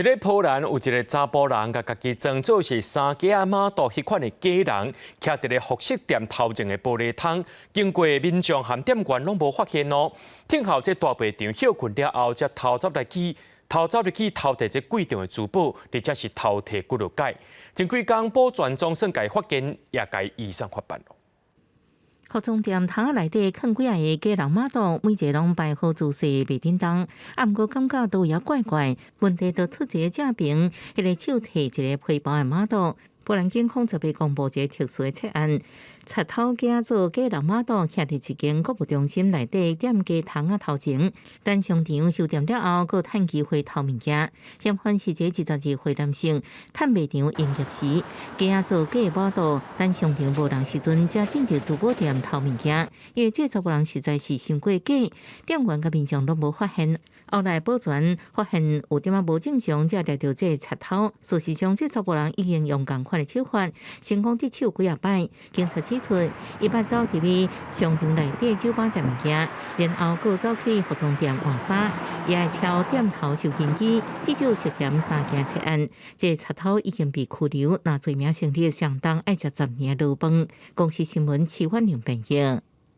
佇咧波蘭有一个查埔人，共家己裝做是三更仔媽肚彼款的假人，徛佇咧服飾店頭前的玻璃窗，經過民眾和店員攏無發現哦。聽候這大賣場歇睏了後，才偷走來去，偷走入去偷提這貴重的珠寶，而且是偷提幾落改。前幾工保全總算共伊發現，也共伊移送法辦咯。服裝店窗仔內底囥幾仔个假人媽肚，每一个攏擺好姿勢袂振動。啊，毋過感覺都有怪怪，問題就出佇正爿，彼个手提一个皮包的媽肚。波蘭警方準備公布一个特殊的窃案，賊偷假做假人媽肚，徛佇一間購物中心內底店家窗仔頭前，等商場收店了後，閣趁機會偷物件。嫌犯是一个22歲男性，趁賣場營業時，假做假媽肚，等商場無人時陣，才進入珠寶店偷物件。因為這查埔人實在是傷過假，店員佮民眾攏無發現。後來保全發現有點仔無正常，才掠著這個賊偷。事實上，這查埔人已經用仝款的手法成功得手幾仔擺。警察指出，伊捌走入去商場內底酒吧食物件，然後閣走去服裝店換衫，也會敲店頭收銀機，至少涉嫌三件窃案。這個賊偷已經被拘留，若罪名成立，相當愛食10年牢飯。公視新聞徐婉玲編譯。